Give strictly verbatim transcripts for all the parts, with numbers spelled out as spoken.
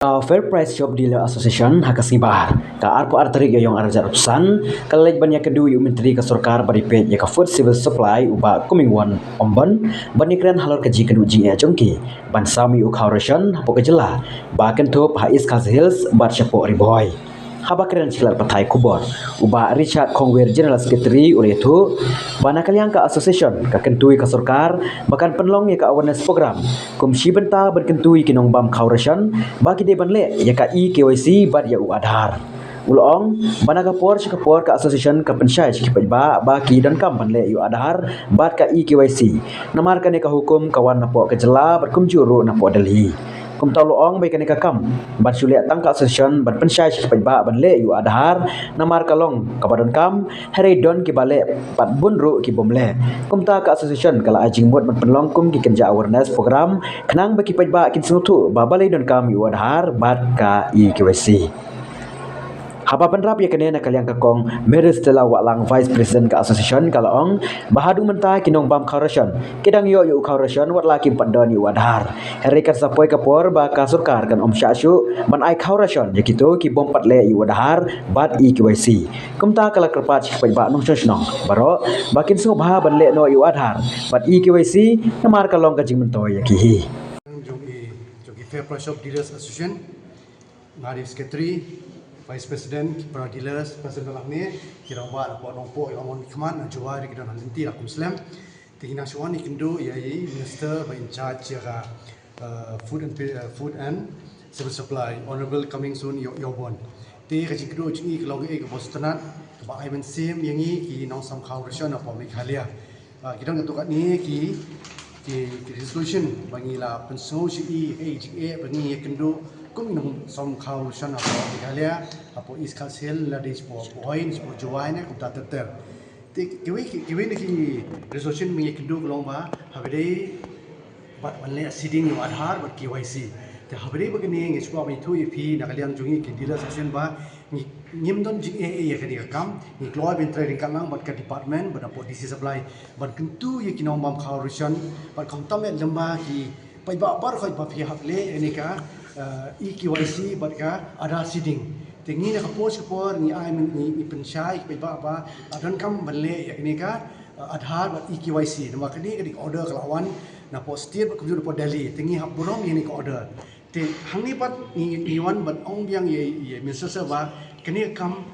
Ka Fair Price Shop Dealer Association ha ka sngi Bah, ka arphew ar tarik Ïaïong arhajar arphew san, ka la leit ban ïakynduh ïa u Myntri ka Sorkar ba dei peit ïa ka Food Civil Supply u Bah Comingone Ymbon, ban ïakren halor ka jingkynduh jingeh jong ki ban sam ïa u khaw ration hapoh ka jylla, ba kynthup ha East Khasi Hills bad shapoh Ri Bhoi. Haba kren sha ki lad pathai khubor, u Bah Richard Khongwir, General Secretary, u la ïathuh ba na ka liang ka association ka kyntu ïa ka sorkar ba kan pynlong ïa ka awareness program kum shi bynta ban kyntu ïa ki nongbam khaw ration ba ki dei ban leh ïa ka e-KYC bad ïa u Aadhaar. U la ong ba na ka por sha ka por ka association ka pynshai sha ki paidbah ba ki donkam ban leh ïa u Aadhaar bad ka e-KYC, namar kane ka hukum ka wan napoh ka jylla bad kumjuh ruh napoh Delhi. Kumta u la ong ba ïa kane ka kam ban shu leh tang ka association ban pynshai sha ki paidbah ban leh ïa u Aadhaar, namar ka long kaba donkam, hynrei don kiba leh bad bun ruh ki bym leh. Kumta ka association ka la ai jingmut ban pynlong kum ki kynja awareness program khnang ba ki paidbah kin sngewthuh ba balei donkam ïa u Aadhaar bad ka e-KYC. Haba bynrap ïa kane, na ka liang ka Kong Mary Stella Wahlang, Vice President ka association, ka la ong ba haduh mynta ki nongbam khaw ration ki dang ïoh ïa u khaw ration wat la kim pat don ïa u Aadhaar. Hynrei kan sa poi ka por ba ka sorkar kan ym shah shuh ban ai khaw ration ïa kito ki bym pat leh ïa u Aadhaar bad e-KYC. Kumta ka la kyrpad sha ki paidbah nongshong shnong baroh ba kin sngewbha ban leh noh ïa u Aadhaar bad e-KYC, namar ka long ka jingmyntoi ïa ki hi. Jong i, jong i Fair Price Shop Dealers Association, nga dei secretary, vice president, ki para dealers, president ba la hangne, ki rangbah na pdeng nongpoh, ïa la mon khmat, na Jowai ruh ki don ha lynti, la kum slem. Te ngi nang shu wan ïakynduh ïa i minister ba in charge ïa ka, uh, food and Pe-, uh, food and civil supply, Honorable Comingone Ïo-, Ïohbon. Te ka jingkynduh jong i ka long kaei kaba sngewtynnat, kaba ai mynsiem ïa ngi ki nongsam khaw ration hapoh Meghalaya. Ah, ki don katto katne ki, ki, ki resolution ba ngi la pynsngew sha i, eh, jingeh ba ngi ïakynduh kum ki nongsam khaw ration hapoh Meghalaya, hapoh East Khasi Hills, lane shapoh Bhoi, shapoh Jowai ne, kumta ter ter. Te kiwei, ki, kiwei na ki resolution ba ngi ïakynduh ka long ba haba dei bad ban leh seeding ïa u Aadhaar bad KYC. Te haba dei ba kane ngi sngewbha ban ïathuh ïa phi na ka liang jong ngi ki dealers association ba ngi, ngim don jingeh eh ïa kane ka kam, ngi kloi ban trei ryngkat lang bad ka department bad hapoh DC Supply ban kyntu ïa ki nongbam khaw ration bad khamtam eh lyngba ki paidbah baroh ba phi hap leh ïa kane ka, eh, e-KYC bad ka Aadhaar seeding. Te ngi na ka por sha ka por ngi ai myn-, ngi, ngi pynshai ki paidbah ba la donkam ban leh ïa kane ka, eh, Aadhaar bad e-KYC. Namar kane ka dei ka order ka la wan napoh state bad kumjuh napoh Delhi. Te ngi hap burom ïa kane ka order. Te hangne pat ngi, ngi wan ban ong biang ïa, ïa Minister Sir ba kane ka kam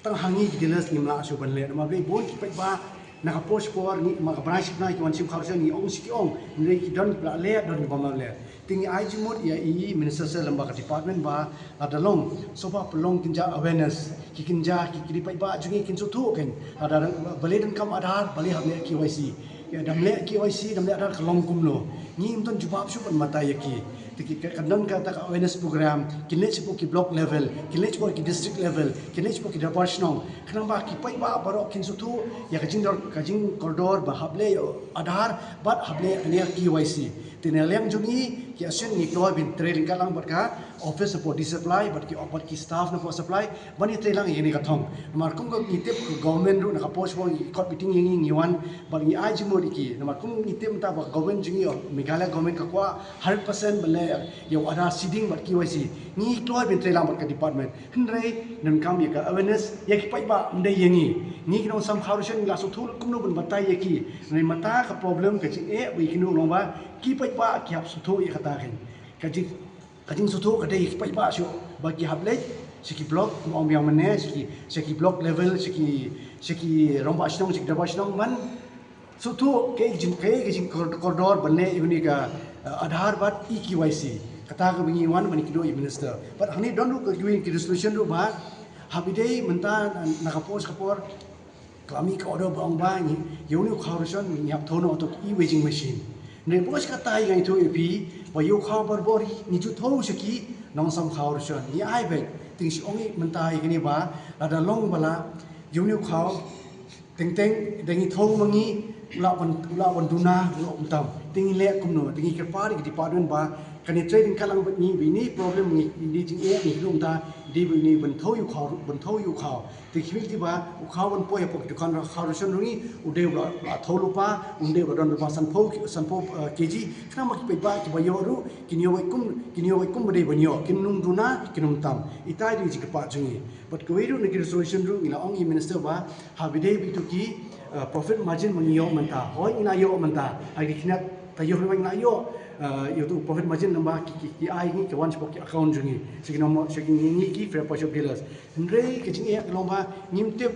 tang ha ngi ki dealers ngim lah shuh ban leh. Namar balei bun ki paidbah na ka por sha ka por ngi, ma ka bnai sha bnai ki wan shim khaw ration, ngi ong shi ki ong, hynrei ki don kiba la leh, don kiba ym lah leh. Te ngi ai jingmut ïa i Minister Sir lyngba ka department ba lada long, sngewbha pynlong kynja awareness, ki kynja ki, ki dei paidbah jong ngi kin sngewthuh kein. Lada balei donkam Aadhaar, balei hap leh KYC. Ïa, dang leh KYC, dang leh Aadhaar ka long kumno. Ngim don jubab shuh ban batai ïa ki. Te ki, ka, kan don kata ka awareness program, kin leit shapoh ki block level, kin leit shapoh ki district level, kin leit shapoh ki dorbar shnong. Khnang ba ki paidbah baroh kin sngewthuh ïa ka jingdor, ka jingkordor ba hap leh ïa u Aadhaar bad hap leh ïa kane ka KYC. Te na liang jong ngi ki association ngi kloi ban trei ryngkat lang bad ka office hapoh DC Supply bad ki, bad ki staff napoh supply ban ïatrei lang ïa kane ka thong. Namar kum ka ngi tip ka government ruh na ka por sha ka por ngi khot meeting ïa ngi, ngi wan bad ngi ai jingmut ïa ki. Namar kum ngi tip mynta ba ka government jong ngi, Meghalaya government ka kwah hundred percent ban leh ïa u Aadhaar seeding bad KYC. Ngi kloi ban trei lang bad ka department. Hynrei donkam ïa ka awareness ïa ki paidbah, ym dei ïa ngi. Ngi ki nongsam khaw ration ngi la sngewthuh kumno ban batai ïa ki. Hynrei mynta ka problem ka jingeh ba ngi kynduh long ba ki paidbah ki hap sngewthuh ïa kata kein. Ka jing, ka jingsngewthuh ka dei ki paidbah shuh ba ki hap leit sha ki block, kum ong biang mynne, sha ki, sha ki block level, sha ki, sha ki rangbah shnong, sha ki dorbar shnong ban sngewthuh kaei ka jing, kaei ka jingkordor ban leh ïa une ka, eh, Aadhaar bad e-KYC. Kata kaba ngi wan ban ïakynduh ïa i minister. Bad hangne don ruh ka, ki resolution ruh ba haba dei mynta na, na ka por sha ka por ka la mih ka order ba ong ba ngi, ïa une u khaw ration ngi hap thew noh ïa uto u e-weighing machine. Hynrei bad sha kata ngi ïathuh ïa phi ba ïa u khaw barabor ngi ju thew sha ki nongsam khaw ration. Ngi ai beit, te ngi shu ong ïa mynta ïa kane ba lada long ba la ïa une u khaw teng teng da ngi thew ma ngi, u lah ban, u lah ban duna, u lah ban tam. Te ngi leh kumno, te ngi kyrpad ïa ki department ba kane trei ryngkat lang bad ngi, ba ine i problem ngi, ine i jingeh ngi ïoh mynta, dei ba ine i ban thew ïa u khaw, ban thew ïa u khaw. Te ki mih ki ba u khaw ban poi hapoh ki dukan khaw ration ruh ngi, u dei ba la thew lypa, u dei ba don lypa sanphew, sanphew, eh, K G. Khnang ba ki paidbah kiba ïoh ruh kin ïoh kum, kin ïoh kum ba dei ban ïoh, kin ym duna, kin ym tam. Ita i dei i jingkyrpad jong ngi. Bad kawei ruh na ki resolution ruh ngi la ong ïa i minister ba haba ïadei bad ïa ki, eh, profit margin ba ngi ïoh mynta, hooid ngi la ïoh mynta ha ki khyndiat taïew ba ngi la ïoh, eh, ïa uto u profit margin namar ki, ki, ki ai ngi, ki wan shapoh ki account jong ngi, sha ki nong, sha ki, ngi, ngi ki Fair Price Shop dealers. Hynrei ka jingeh ka long ba ngim tip,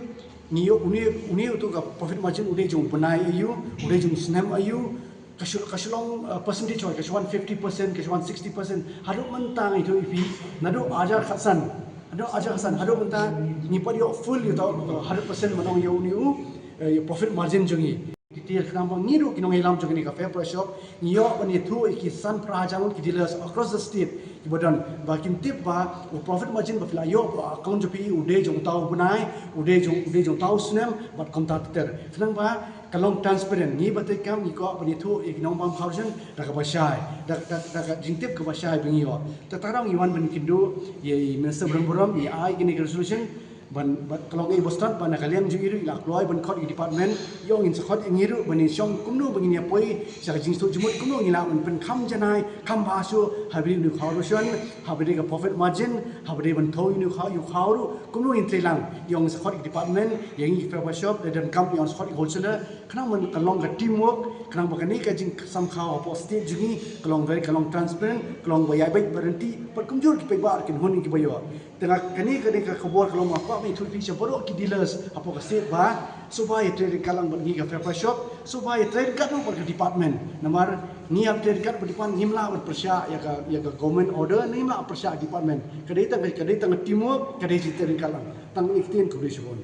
ngi ïoh une, une uto ka profit margin u dei jong u bnai aïu, u dei jong u snem aïu, ka shu, ka shu long, uh, percentage, ka shu wan fifty percent, ka shu wan sixty percent. Haduh mynta ngi ïathuh ïa phi, naduh arhajar khatsan, naduh arhajar khatsan haduh mynta ngim pat ïoh full, ïoh tang, uh, hundred percent ban ong ïa une u, uh, ïa profit margin jong ngi. Ki tiar khnang ba ngi ruh ki nongïalam jong kane ka Fair Price Shop, ngi ïoh ban ïathuh ïa ki san phra hajar ki dealers across the state kiba don, ba kin tip ba u profit margin ba phi la ïoh hapoh account jong phi u dei jong uta u bnai, u dei jong, u dei jong uta u snem, bad kumta ter ter. Khnang ba ka long transparent, ngi ba treikam ngi kwah ban ïathuh ïa ki nongbam khaw ration da kaba shai, da, da, da ka jingtip kaba shai ba ngi ïoh. Te tang ngi wan ban kynduh ïa i Minister Bremburom, ïa ai kane ka resolution, ban, ban ka long ei ba stad ba na ka liang jong i ruh i la kloi ban khot ïa ki department, ïa ngin sa khot ïa ngi ruh ban ïa shong kumno ba ngin ïa poi sha ka jingsuk jingmut, kumno ngin lah ban pynkham janai kham bha shuh haba ïadei une u khaw ration, haba ïadei ka profit margin, haba ïadei ban thew une u khaw, ïa u khaw ruh, kumno ngin trei lang, ïa ngin sa khot ïa ki department, ïa ngi ki Fair Price Shop, lada donkam ïa ngin sa khot ïa ki wholesaler, khnang ba ka long ka teamwork, khnang ba kane ka jingsam khaw hapoh state jong ngi ka long very, ka long transparent, ka long ba ïai beit ba ryntih, bad kumjuh ki paidbah kin hun ïa kiba ïoh. Te nga kane, kane ka khubor ka long ba nga kwah ban ïathuh ïa phi sha baroh ki dealers hapoh ka state ba sngewbha ïa trei ryngkat lang bad ngi ka Fair Price Shop, sngewbha ïa trei ryngkat lang bad ka department. Namar ngi hap trei ryngkat bad department, ngim lah ban pyrshah ïa ka, ïa ka government order, ngim lah pyrshah department. Ka dei tang, ka dei tang teamwork, ka dei jingtrei ryngkat lang. Tang ïa kine, khublei shibun.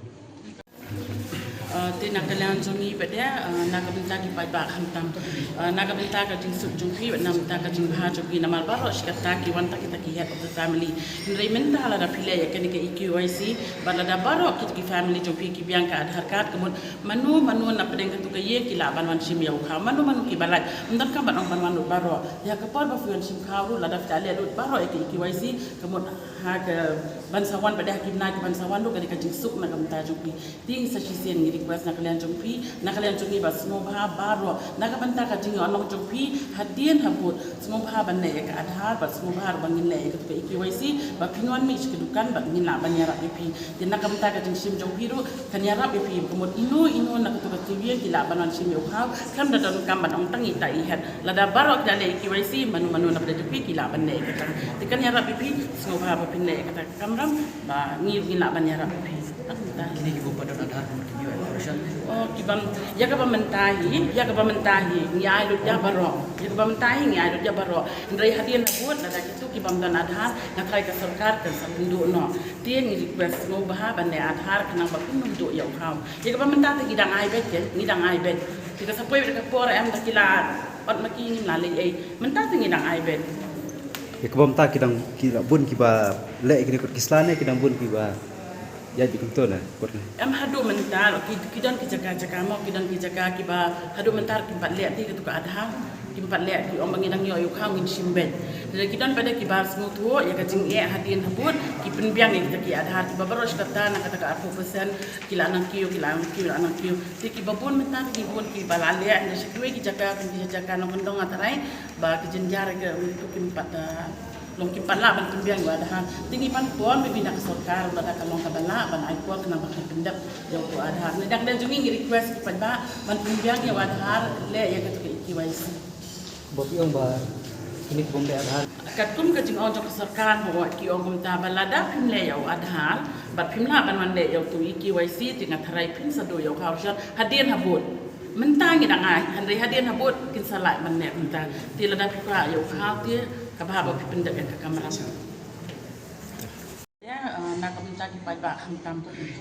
Uh, te na ka liang jong ngi pat de, uh, na ka bynta ki paidbah khamtam. Uh, na ka bynta ka jingsuk jong phi, na ka bynta ka jingbha jong phi, namar baroh shi katta ki wan tang kita ki head of the family. Hynrei mynta lada phi leh ïa kane ka E K Y C, bad lada baroh kita ki family jong phi ki biang ka Aadhaar card, ka mut mano mano na pdeng katu ka ïing ki lah ban wan shim ïa u khaw, mano mano kiba lait. Ym donkam ban ong ban wan lut baroh. Ïa ka por ba phi wan shim khaw ruh, lada phi la leh lut baroh ïa ka E K Y C, ka mut ha ka ban sa wan pat de, ha ki bnai ki ban sa wan ruh, ka dei ka jingsuk na ka bynta jong phi. Te sa shisien ngi request na ka liang jong phi, na ka liang jong ngi ba sngewbha baroh, na ka bynta ka jingïohnong jong phi hadien habud, sngewbha ban leh ïa ka Aadhaar, bad sngewbha ruh ba ngin leh ïa katu ka E K Y C, ba phin wan mih sha ka dukan bad ngin lah ban ïarap ïa phi. Te na ka bynta ka jingshim jong phi ruh kan ïarap ïa phi, ka mut ino ino na katu ka tnat ki lah ban wan shim ïa u khaw, khlem da donkam ban ong tang ita i head. Lada baroh ki da leh E K Y C, mano mano na pdeng jong phi ki lah ban leh ïa kata. Te kan ïarap ïa phi, sngewbha ba phin leh ïa kata ka kamram, ba ngi, ngi lah ban ïarap ïa phi. Tang ita. Kine kiba ym pat don Aadhaar, kumno kin ïoh ration? Oh, kiba, ïa kaba mynta hi, ïa kaba mynta hi ngi ai lut ïa baroh. Ïa kaba mynta hi ngi ai lut ïa baroh. Hynrei hadien habud, lada kitu kibym don Aadhaar, nga tharai ka sorkar kan sa pynduh noh. Te ngi request sngewbha ban leh Aadhaar khnang ba kin ym duh ïa u khaw. Ïa kaba mynta te ngi dang ai beit, ngi dang ai beit. Te ka sa poi beit ka por em da ki la ot ma ki, ngim lah leh ei. Mynta te ngi dang ai beit. Ïa kaba mynta ki dang, ki la bun kiba leh kine, kot ki sla ne ki dang bun kiba ïaid beit kumto ne, kot ne? Em, haduh mynta ki, ki don ki jaka jaka mo, ki don ki jaka kiba haduh mynta kim pat leh te katu ka Aadhaar, kim pat leh, ki ong ba ngi dang ïoh ïa u khaw ngin shim beit. Te ki don pat de kiba sngewthuh ïa ka jingeh hadien habud, ki pynbiang ïa kita ki Aadhaar, kiba baroh shi katta na kata ka arphew percent ki la nang kiew, ki la nang kiew, la nang kiew. Te kiba bun mynta ki bun kiba la leh na shi kiwei ki jaka, ki jaka nongkyndong, nga tharai ba ki jynjar ka, um, tu kim pat, ah, long kim pat lah ban pynbiang ïa u Aadhaar. Te ngi pan por, maybe na ka sorkar lada ka long kaba lah ban ai por khnang ba kin pyndep ïa u Aadhaar. Ngi dang, dang jong ngi, ngi request ki paidbah ban pynbiang ïa u Aadhaar, leh ïa katu ka E K Y C. Ba phi ong ba kine kibym leh Aadhaar. Katkum ka jingong jong ka sorkar, hooid, ki ong kumta ba lada phim leh ïa u Aadhaar bad phim lah ban wan leh ïa utu E K Y C, te nga tharai phin sa duh ïa u khaw ration hadien habud. Mynta ngi dang ai, hynrei hadien habud kin sa lah ban leh kumta. Te lada phi kwah ïa u khaw, te ka bha ba phi pyndep ïa ka kamram. Ïa, eh, na ka bynta ki paidbah khamtam.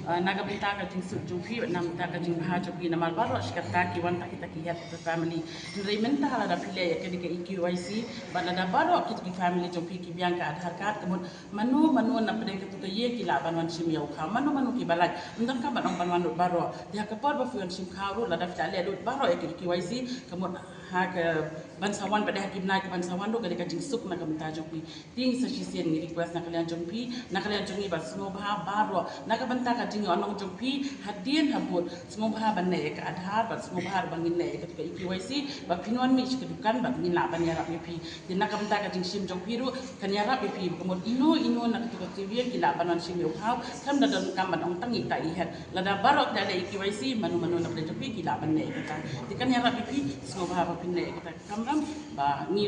Eh, na ka bynta ka jingsuk jong phi, na ka bynta ka jingbha jong phi, namar baroh shi katta ki wan tang kita ki head of the family. Hynrei mynta lada phi leh ïa kane ka E K Y C, bad lada baroh kita ki family jong phi ki biang ka Aadhaar card, ka mut mano mano na pdeng katu ka ïing ki lah ban wan shim ïa u khaw, mano mano kiba lait. Ym donkam ban ong ban wan lut baroh. Ïa ka por ba phi wan shim khaw ruh, lada phi la leh lut baroh ïa ka E K Y C, ka mut ha ka ban sa wan, bad ha ki bnai ki ban sa wan ruh ka dei ka jingsuk na ka bynta jong phi. Te sa shisien ngi request na ka liang jong phi, na ka liang jong ngi, ba sngewbha baroh na ka bynta ka jingïohnong jong phi hadien habud, sngewbha ban leh ïa ka Aadhaar, bad sngewbha ruh ba ngin leh ïa ka E K Y C, ba phin wan mih sha ka dukan, bad ngin lah ban ïarap ïa phi. Te na ka bynta ka jingshim jong phi ruh kan ïarap ïa phi, ba ka mut ino ino na katu ka K V M ki lah ban wan shim ïa u phaw, khlem da donkam ban ong tang ita i het. Lada baroh ki la leh E K Y C, mano mano na pdeng jong phi ki lah ban leh ïa kata. Te kan ïarap ïa phi, sngewbha ba phin leh ïa kata ka kamram, ba ngi